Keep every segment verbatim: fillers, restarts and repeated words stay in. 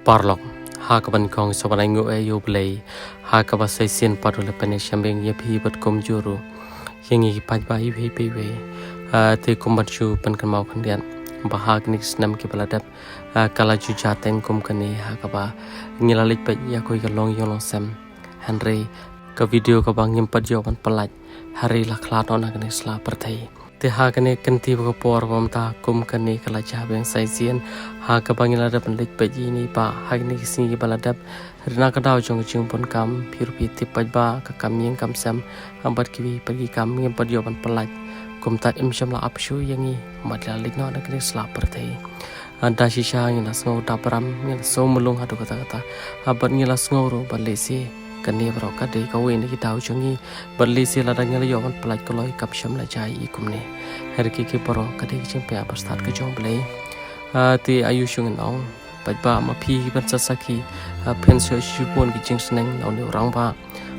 Paralok, ha kaba nyngkong sngewbha ban ai nguh ïa U Blei, ha kaba sa shisien pat u la pynïashem biang ïa phi bad kumjuh ruh ïa ngi ki paidbah iwei pa iwei. Ah, te kumba shu pynkynmaw khyndiat ba ha kine ki snem kiba la dep, ah, ka la ju jia teng kum kane ha kaba ngi la leit peit ïa kawei ka long ïing long sem. Hynrei ka video kaba ngim pat ïoh ban pyllait, hynrei la khlad noh na kane ka sla pyrthei. Te ha kane ka kynti ba ka por ba mynta kum kane ka la jia biang sa shisien, ha kaba ngi la dep ban leit peit ïa ine i bah ha kine ki sngi ba la dep. Hynrei na ka daw jong ka jingbun kam, phi ruh phi tip paidbah, ka kam ïing kam sem, ha bad kiwei pat ki kam ngim pat ïoh ban pyllait. Kumta im shym la ap shuh ïa ngi, bad la leit noh na kane ka sla pyrthei. Ah, da shisha ngi la sngew dap ram, ngi la sngew mulung haduh katta katta. Ah, bad ngi la sngew ruh ba lehse kane baroh ka dei kawei na ki daw jong ngi. Bad lehse lada ngi la ïoh ban pyllait kloi kam shym la jia ïa i kumne. Hynrei kine baroh ka dei ka jingpynbaptize ka jong U Blei. Ah, te aiu shong ngin ong. Paidbah, ma phi ki ban sa sakhi, ah, phin sa shibun ki jingsneng na une u rangbah.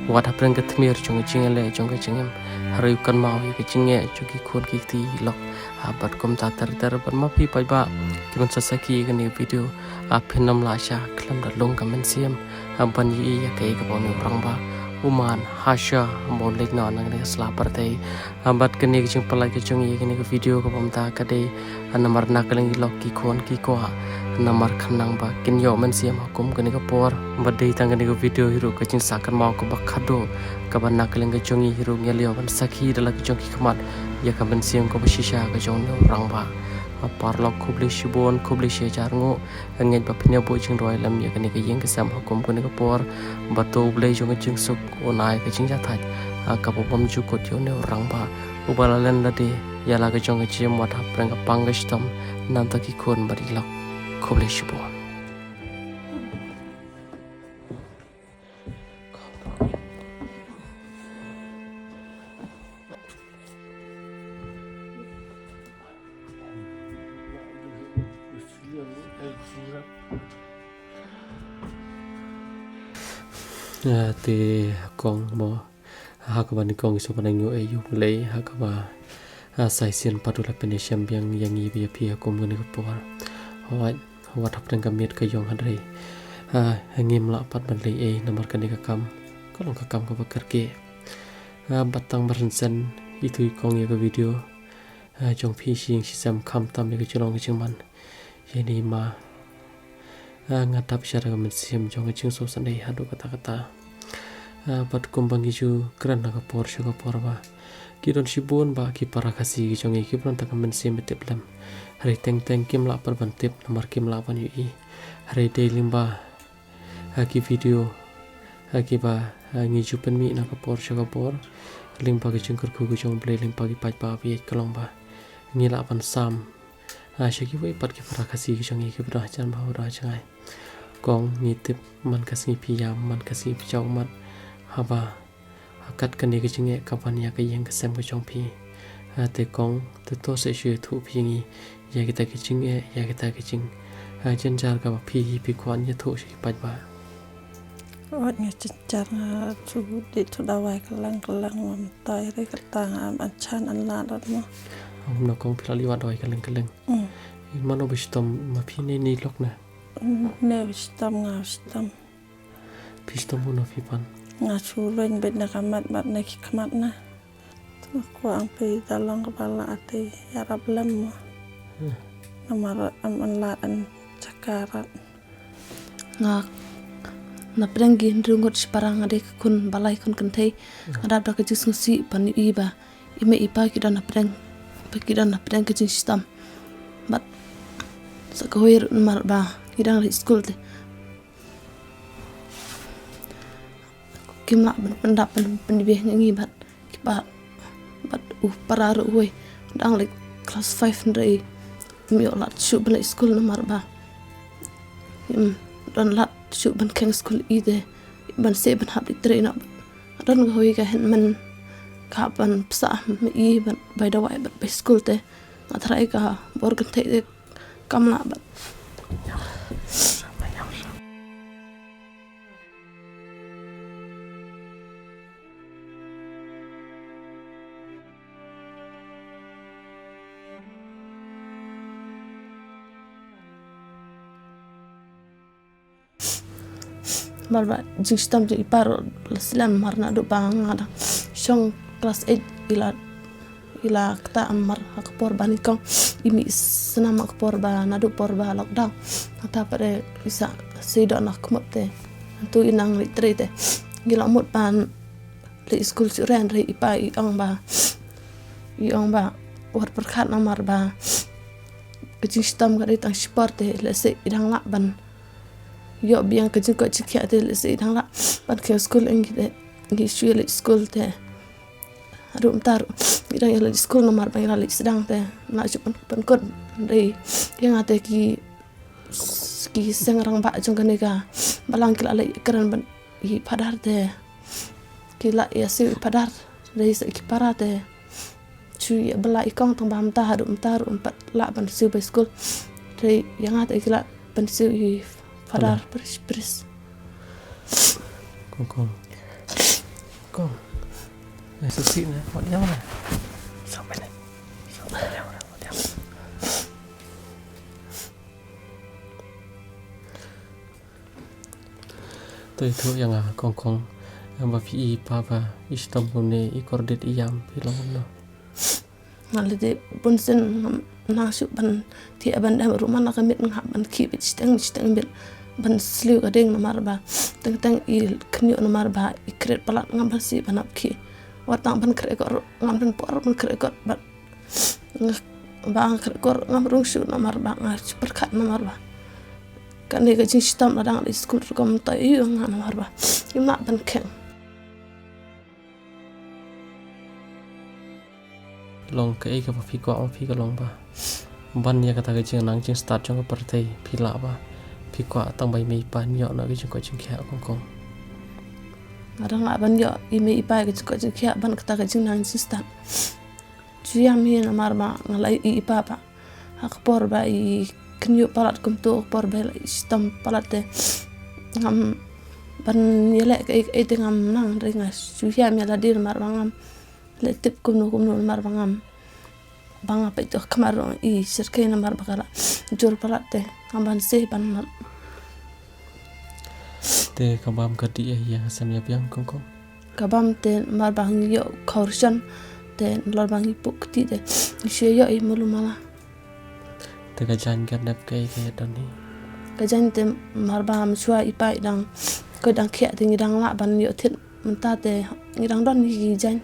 Wat hapdeng ka tmier jong ka jingïaleh jong ka jingim, hynrei u kynmaw ïa ka jingeh jong ki khun ki kti lok. Ah, bad kumta ter ter bad ma phi paidbah ki ban sa sakhi ïa kane ka video, ah, phin ym lah shuh khlem da lung ka mynsiem, ah, ban ïohi ïa kaei kaba une u rangbah u man ha shuwa ba un leit noh na kane ka sla pyrthei. Ah, bad kane ka jingpynlait ka jong ngi ïa kane ka video kaba mynta ka dei, ah, namar na ka liang i lok ki khun ki kwah, namar khnang ba kin ïoh mynsiem ha kum kane ka por. Bad dei tang kane ka video hi ruh ka jingsah kynmaw kaba khadduh, kaba na ka liang ka jong ngi hi ruh ngi la ïoh ban sakhi da la ka jong ki khmat ïa ka mynsiem kaba shisha ka jong une u rangbah. Ah, paralok, khublei shibun, khublei shihajar nguh. Ngeit ba phin ïa buh jingrwai lem ïa kane ka ïing ka sem ha kum kane ka por. Bad to U Blei jong ka jingsuk un ai ka jingjahthait, ah, kaba bymjukut ïa une u rangbah uba la len lade ïa la ka jong ka jingmut hapdeng ka pang ka shitom na bynta ki khun bad i lok. Khublei shibun. Ah, te kong mo, ha kaba nyngkong ngi sngewbha ban ai nguh ïa U Blei ha kaba, ah, sa shisien pat u la pynïashem biang ïa ngi bad ïa phi ha kum kane ka por. Hooid, wat hapdeng ka miet ka ïong hynrei, ah, ngim lah pat ban leh ei namar kane ka kam ka long ka kam kaba kyrkieh. Ah, bad tang ba rynsan itu i kong ïa ka video, ah, jong phi shi ïing shi sem khamtam ïa ka jinglong ka jingman. Ïa ine i ma, ah, nga dap sha da ka mynsiem jong ka jingsngewsynei haduh katta katta. Ah, bad kumba ngi ju kren na ka por sha ka por ba ki don shibun bah ki para Khasi ki jong ngi kiba don tang ka mynsiem ba tip lem. Hynrei teng teng kim lah pat ban tip namar kim lah ban ïohi. Hynrei dei lyngba ha ki video, ha kiba, ha ngi ju pynmih na ka por sha ka por, lyngba ka jingkyrkhu ka jong U Blei, lyngba ki paidbah ba ïeit, ka long ba ngi lah ban sam, ha, sha kiwei pat ki para Khasi ki jong ngi kiba don hajan bha, ba don ha jngai. Kong, ngi tip man ka sngi phi ïam, man ka sngi phi jaw ummat, haba ha kat kane ka jingeh ka ban ïa ka ïing ka sem ka jong phi. Ha, te kong, te to sa shu ïathuh phi ïa ngi ïa kita ki jingeh, ïa kita ki jing, ha, jynjar kaba phi hi phi kwah ïathuh sha ki paidbah. Wat nga jynjar, nga shu dei tu dawai kylleng kylleng, ym tei re kata, nga am an chan an lad rat mo. Ym, na kong, phi la leit wad dawai kylleng kylleng. Mm. Mano ba shitom, ma phi ne ine i lok ne? Mm, ne ba shitom, nga ba shitom. Phi shitom kumno phi pan? Nga shu ruin beit na ka met bad na ki khmat na. Te nga kwah ong phi da long kaba lah te ïarap lem mo. Hmm. Namar am an lad an jaka rat. Nga na pdeng ki hynriew ngut shipara nga dei ka khun ba lai, khun kynthei. Hmm. Nga dap da ka jingsngewsih ban ïohi ba i mei i pa ki don na pdeng, ba ki don na pdeng ka jingshitom. Bad sa kawei ruh namar ba ki dang leit skul te kim lah ban pyndap ban pynbiang ïa ngi bad ki ba, bad u para ruh uwei dang leit klas five hynrei im ïoh lad shuh ban leit skul namar ba im don lad shuh ban kheng skul ïa i te ban seh ban hap leit trei noh. Don kawei ka hynmen ka hap ban pynshah ma i ban bai dawai bad bai skul te nga tharai ka bor kynthei te kam lah bad Namar ba jingshitom jong i pa ruh la slem, namar naduh ba nga dang shong klas eight i la, i la kata, namar ha ka por ba nyngkong i mih snam ha ka por ba, naduh por ba lockdown. Kata pat de i sa seidoh na khmut te. Hangtu i nang leit trei te. Ngi la mut ban leit skul shuh re, hynrei i pa i ong ba, i ong ba wat pyrkhat, namar ba ka jingshitom ka dei tang shipor te, lehse i dang lah ban ïoh biang ka jingkoit jingkhiah te, lehse i dang lah ban kheiñ skul. Ïa ngi te ngi shu leit skul te, haduh mynta ruh ngi dang ïa leit skul, namar ba ngi la leit sdang te, ngi la shu pyn-, pynkut. Hynrei ïa nga te ki, ki seng rangbah jong kane ka balang ki la leit kren bad i Phadar te, ki la ïa siew i Phadar, hynrei sa ki para te shu ïa bylla i kong, tang ba mynta haduh mynta ruh ym pat lah ban siew bai skul. Te ïa nga te ki lah ban siew i Phadar. Phadar. Pris, pris. Kong, kong. Kong. Eh, susi na, wat ïa mana? Sampai ni. Sampai ïa mana? Wat ïa. To ïathuh ïa nga kong kong, ba phi i pa ba i shitom kumne, i kordit i ïam, phi long kumno? Nga la dei bunsien ngam nang shuh ban thiah ban dem ruh, man la ka miet nga hap ban khih beit shiteng shiteng beit ban sliew ka ding, namar ba teng teng i khynñiuh, namar ba i kret palat, ngam ban sih ban hap khih. Wat tang ban kret kot ruh ngam don por ban kret kot, bad nga, ba nga kret kot ruh ngam rung shuh, namar ba nga shu pyrkhat, namar ba kane ka jingshitom, la dang leit skul ruh kam tei ïa nga, namar ba ngim lah ban kheiñ. Long kaei kaba phi kwah ma phi ka long ba ban ïa kata ka jingnang jingstad jong ka pyrthei phi lah ba phi kwah tang ba i mei i pa ïoh noh ka jingkoit jingkhiah kong kong? Nga dang lah ban ïoh i mei i pa ka jingkoit jingkhiah ban kata ka jingnang jingstad. Shu ïam hi namar ba nga la i i pa ba ha ka por ba i khynñiuh palat kumto, ka por ba i la i shitom palat te ngam ban ïaleh kaei kaei te ngam nang, hynrei nga shu ïam ïa lade namar ba ngam leh tip kumno kumno, namar ba ngam, ba nga peit ha khmat ruh i shyrkhei namar ba ka la jur palat te ngam ban seh ban mat. Te ka bam ka dih ïa ka sem ïa biang kong kong? Ka bam te namar ba ngi ïoh khawrshon te nalor ba ngi puk kti te ngi shu ïoh i mulu mala. Te ka jaiñ ka dep kaei ka ïa don hi? Ka jaiñ te namar ba mynshwa i pa i dang, ko dang khiah te ngi dang lah ban ïoh thied mynta te ngi dang don hi ki jaiñ.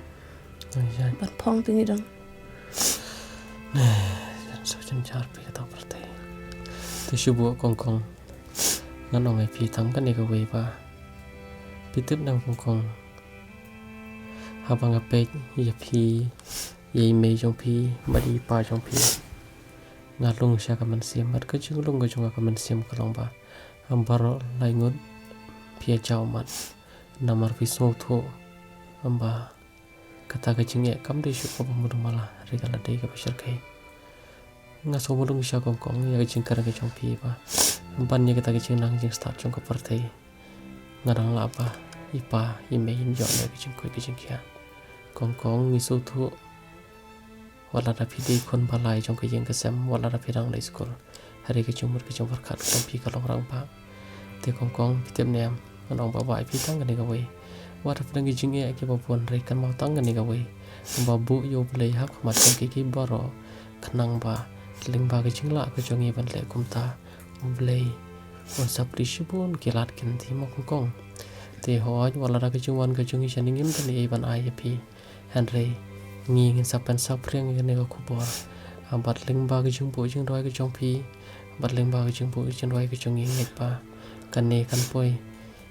Ban phong te ngi dang. Jan so jan jar phi kata pyrthei. Te shu buh kong kong. Ngan ong ïa phi tang kane kawei ba phi tip ne em kong kong, haba nga peit ïa phi, ïa i mei jong phi bad i pa jong phi, nga lung sha ka mynsiem, bad ka jinglung ka jong nga ka mynsiem ka long ba baroh lai ngut phi ïa jaw mat namar phi sngewthuh ba kata ka jingeh kam dei shuh kaba mudui mala, hynrei ka la dei kaba shyrkhei. Nga sngewbha lung sha kong kong ïa ka jingkren ka jong phi ba ban ïa kata ka jingnang jingstad jong ka pyrthei. Nga dang lah ba i pa i mei in ïoh ïa ka jingkoit ka jingkhiah. Kong kong, ngi sngewthuh wat lada phi dei khun ba lai jong ka ïing ka sem, wat lada phi dang leit skul, hynrei ka jingmut ka jingpyrkhat ka jong phi ka long rangbah. Te kong kong, phi tip ne em, ngan ong ba bha ïa phi tang kane kawei. Wat hapdeng ki jingeh kiba bun, hynrei kynmaw tang kane kawei, ba buh ïa U Blei ha khmat jong kiei kiei baroh, khnang ba lyngba ka jinglah ka jong ngi ban leh kumta, U Blei un sa plie shibun ki lad ki lynti mo kong kong. Te hooid, wat lada ka jingwan ka jong ngi shane ngim don ei ei ban ai ïa phi, hynrei ngi ngin sa pynsaphriang ïa kane ka khubor. Bad lyngba ka jingbuh jingduwai ka jong phi, bad lyngba ka jingbuh jingduwai ka jong ngi, ngeit ba kane kan poi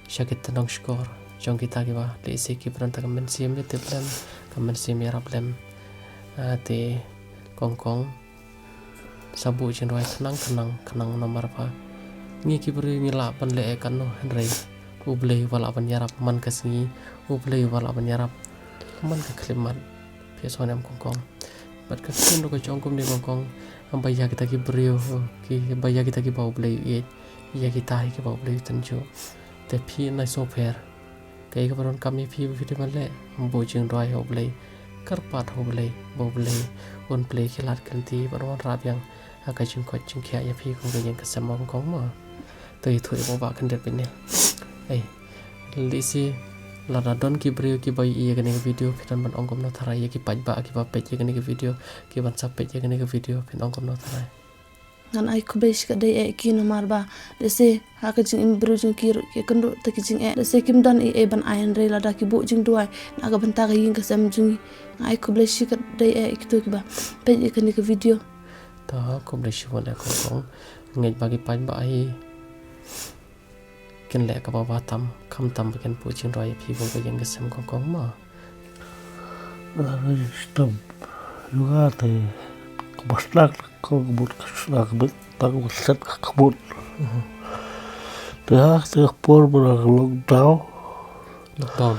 sha ki tyndong shkor jong kita kiba lehse kiba don tang ka mynsiem ïa tip lem, ka mynsiem ïarap lem. Ah, te kong kong, sa buh jingduwai khnang khnang khnang namar ba ngi ki briew ngi lah ban leh ei katno, hynrei U Blei uba lah ban ïarap man ka sngi, U Blei uba lah ban ïarap man ka khyllipmat. Phi sngew ne em kong kong? Bad ka ktien ruh ka ong kumne kong kong, ba ïa kita ki briew, ki, ba ïa kita kiba U Blei u ïeit, ïa kita hi kiba U Blei u tynjuh. Te phi nai sngewpher. Kaei kaba donkam ïa phi ba phi dei ban leh, buh jingduwai ha U Blei, kyrpad ha U Blei ba U Blei un plie ki lad ki lynti bad un wanrah biang ha ka jingkoit jingkhiah ïa phi kum ka ïing ka sem mo kong kong mo. To ïathuh ïa u Bah khyndiat beit ne. Ei, Lehse lada don ki briew kiba ïohi ïa kane ka video, phi don ban ong kumno tharai? Ïa ki paidbah kiba peit ïa kane ka video, ki ban sa peit ïa kane ka video, phin ong kumno tharai? Ngan ai khublei shikatdei ïa ki namar ba lehse ha ka jingim briew jong ki ruh ki kynduh te ki jingeh, lehse kim don ei ei ban ai, hynrei lada ki buh jingduwai na ka bynta ka ïing ka sem jong ngi, ngan ai khublei shikatdei ïa kito kiba peit ïa kane ka video. To khublei shibun ïa kong kong. Ngeit ba ki paidbah hi kin leh kaba bha tam, khamtam ba kin buh jingduwai ïa phi kum ka ïing ka sem kong kong mo. Stem. Ïa nga te kaba sdang ka kmut, ka sdang ka bit, tang ba set ka kmut. Te ha te ka por ba ka lockdown. Lockdown.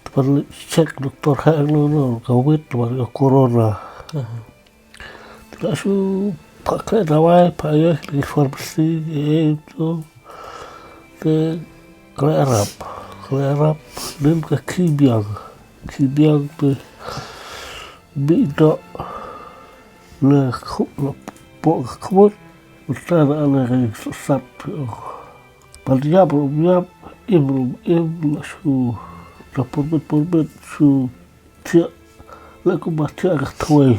Te ban leit check doktor ha, no, no, ka wit ba ka corona. Te ka shu phah khleh dawai, phah ïa ki pharmacy, eh, to. Te khleh arap, khleh arap, nym ka khih biang, khih biang te bih doh. Le khup, le poh ka kmut, uta na ana ka sap. Ban ïap ruh ym ïap, im ruh ym im, la shu, la purbit purbit shu thiah, la kumba thiah ka thwei.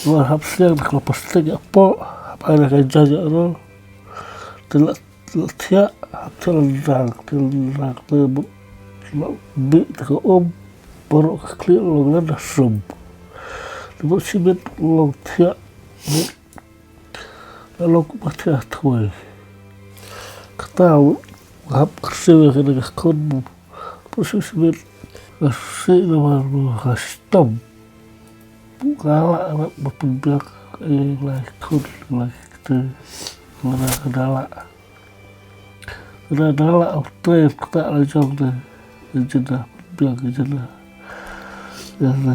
Wan hap siang da ka plastik ïa poh, hap ai da ka jaiñ ïa rol. Te la, la thiah, hap thiah la dang, te la dang, te la bih da ka um, baroh ka khlieh long lada sum. Te bad shibit long thiah, la long kumba thiah thwei. Kata u hap kyrsiew ïa kane ka khun. Pyrshah sibit ka sih namar ba ka shitom. Ka lah rap ba pynbiang, eh, lai khun, lai kti. Lada ka da lah. Lada da lah u trei kata la jong te. Ka jin da pynbiang ka jin da. Ïa te.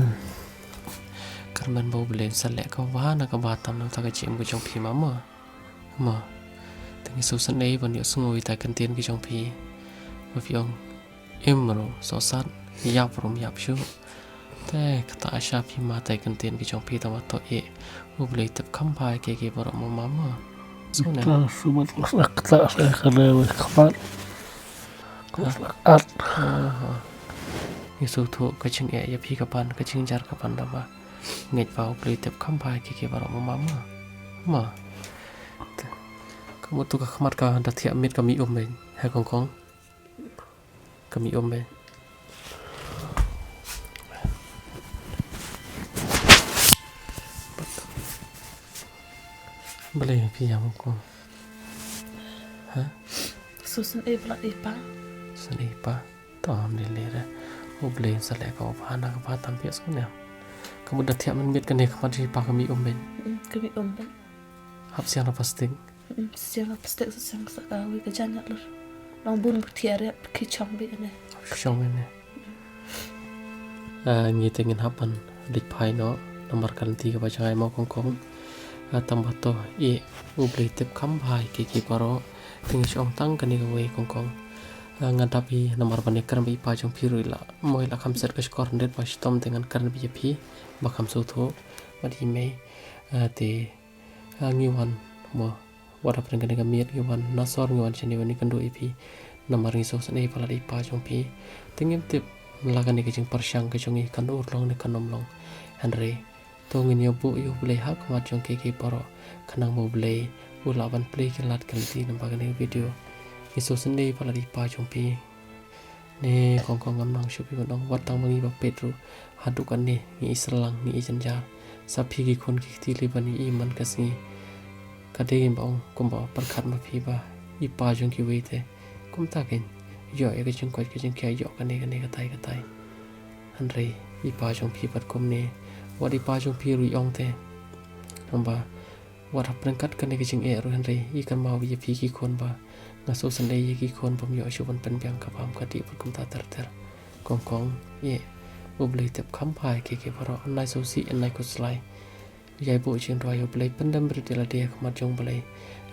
Kyrmen ba U Blei un sa leh kaba bha na kaba tam na ka jingim ka jong phi ma mo. Mo. Te ngi sngewsynei ban ïohsngew ïa kita ki kyntien ki jong phi. Ba phi ong im ruh sohsat, ïap ruh ym ïap shuh. Te kata sha phi ma, kita ki kyntien ki jong phi, tang ba to ïa U Blei tip kham bha ïa ki, ki baroh mo ma mo. Sngewsynei. Kata shu mat kata sha kane wei khmat. Kata sha at. Aha. Ngi sngewthuh ka jingeh ïa phi ka ban, ka jingjar ka ban, tang ba ngeit ba U Blei tip kham bha ïa ki, ki baroh mo ma mo. Mo. Te ka mut tu ka khmat ka da thiah miet, ka mih um beit. He kong kong. Ka mih um beit. Balei phi ïam kong? Ha? Sngewsynei palat i pa. Sngewsynei i pa. To ym lei lei re. U Blei un sa leh kaba bha na kaba tam, phi ïohsngew ne em? Ka mut da thiah mynmiet kane ka khmat jong i pa, ka mih um beit. Mm, ka mih um beit. Hap siang la plastik. Mm, siang la plastik, siang sa kawei ka jaiñ ïa lur. Long bun ba thiah re, ki chong beit ne. Chong beit ne. Ah, ngi te ngin hap ban leit phai noh namar ka lynti kaba jngai mo kong kong. Ah, tang ba to ïa U Blei tip kham bha ïa ki, ki baroh. Te ngi shu ong tang kane kawei kong kong. Ah, nga dap hi namar ba nga kren bad i pa jong phi ruh, i la mo, i la kham set ka shkor hynrei ba shitom te ngan kren bad ïa phi ba kham sngewthuh bad i mei. Ah, te Ah, ngi wan mo, wat hapdeng kane ka miet ngi wan na sor, ngi wan shane ban ïakynduh ïa phi. Namar ngi sngewsynei palat ïa i pa jong phi. Te ngim tip la kane ka jingpyrshang ka jong ngi kan urlong ne kan ym long. Hynrei to ngin ïa buh ïa U Blei ha khmat jong ki, ki baroh, khnang ba U Blei u lah ban plie ki lad ki lynti namar kane ka video. Ngi sngewsynei palat ïa i pa jong phi. Ne kong kong, ngam nang shuh phi ban ong, wat tang ma ngi ba peit ruh haduh katne ngi i syrlang, ngi i jynjar. Sa phi ki khun ki kti lei ban i man ka sngi. Ka dei ba ong kumba pyrkhat ma phi ba i pa jong kiwei te kumta kein, ïoh ïa ka jingkoit ka jingkhiah, ïoh kane kane katai katai. Hynrei i pa jong phi pat kumne, wat i pa jong phi ruh i ong te, ong ba wat hapdeng kat kane ka jingeh ruh hynrei i kynmaw ïa phi ki khun ba nga sngewsynei ïa ki khun bym ïoh shuh ban pynbiang ka bam ka dih bad kumta ter ter. Kong kong, ïa U Blei tip kham bha ïa ki, ki baroh. Nai sngewsih, nai khuslai. Ïai buh jingduwai ïa U Blei pyndem rit ïa lade ha khmat jong U Blei.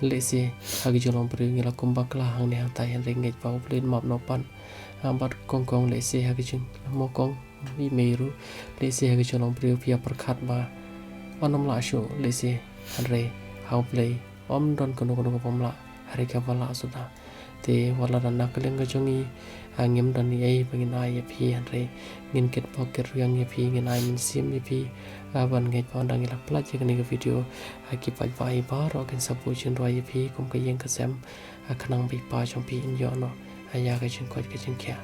Lehse ha ki jinglong briew ngi la kum bakla hangne hangtai hynrei ngeit ba U Blei un map noh pat. Ah, bad kong kong, lehse ha ki jing, mo kong, i mei ruh, lehse ha ki jinglong briew phi ïa pyrkhat ba yn ym lah shuh, lehse, hynrei ha U Blei ym don kano kano kaba ym lah, hynrei kaba lah suda Te wat la dang na ka liang ka jong ngi, ah, ngim don ei ei ba ngin ai ïa phi, hynrei ngin kitbok kitrwiang ïa phi, ngin ai mynsiem ïa phi, ah, ban ngeit ba ynda ngi la pynlait ïa kane ka video, ah, ki paidbah baroh kin sa buh jingrwai ïa phi kum ka ïing ka sem, ah, khnang ba i pa jong phi in ïoh noh, ah, ïa ka jingkoit ka jingkhiah.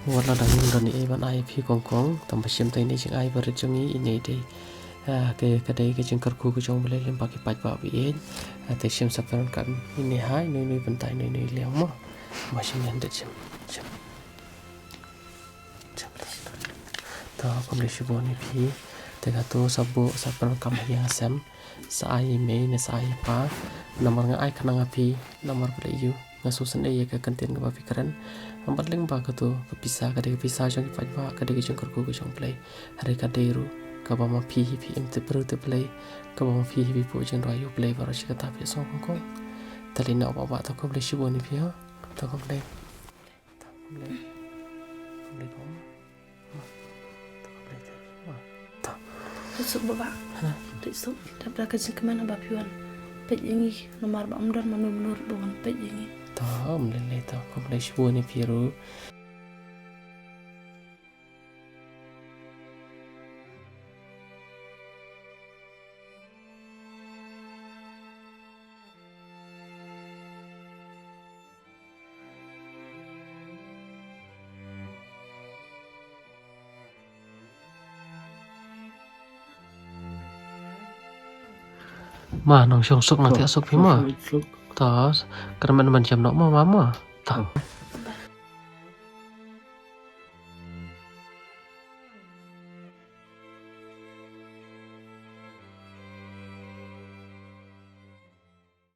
Wat la dang ngim don ei ei ban ai ïa phi kong kong, tang ba shim tang ine i jingai barit jong ngi, ine i dei, ah, ka, ka dei ka jingkyrkhu ka jong U Blei lyngba ki paidbah ba ïeit. Ah, te shim sa pyndonkam ine ha, ine, ine i bynta, ine, ine i liang mo. Mo shim ïa, shim, shim. Shim. To, khublei shibun ïa phi. Te kato sa buh, sa pyndonkam ha ïing ha sem, sa ai ïa i mei ne sa ai ïa i pa. Namar nga ai khnang ha phi, namar balei ïoh, nga sngewsynei ïa ka kyntien kaba phi kren. Bad lyngba kato ka pisa, ka dei ka pisa jong ki paidbah, ka dei ka jingkyrkhu ka jong U Blei. Hynrei ka dei ruh kaba ma phi hi phi im tip briew tip Blei, kaba ma phi hi phi buh jingrwai ïa U Blei baroh shi katta, phi sngewbha kong. Te lei noh bah bah, to khublei shibun ïa phi ha. To khublei. To khublei. Khublei kong. Ma. To khublei te. Ma. To. Leit suk bah bah. Ha. Leit suk. Dap da ka jingkmen haba phi wan peit ïa ngi, namar ba ym don mano mano ruh ba wan peit ïa ngi. To, ym lei lei, to khublei shibun ïa phi ruh. Ma, nang shong suk, nang thiah suk phi ma. Suk. To, kyrmen ban jem noh ma, ma, ma. To.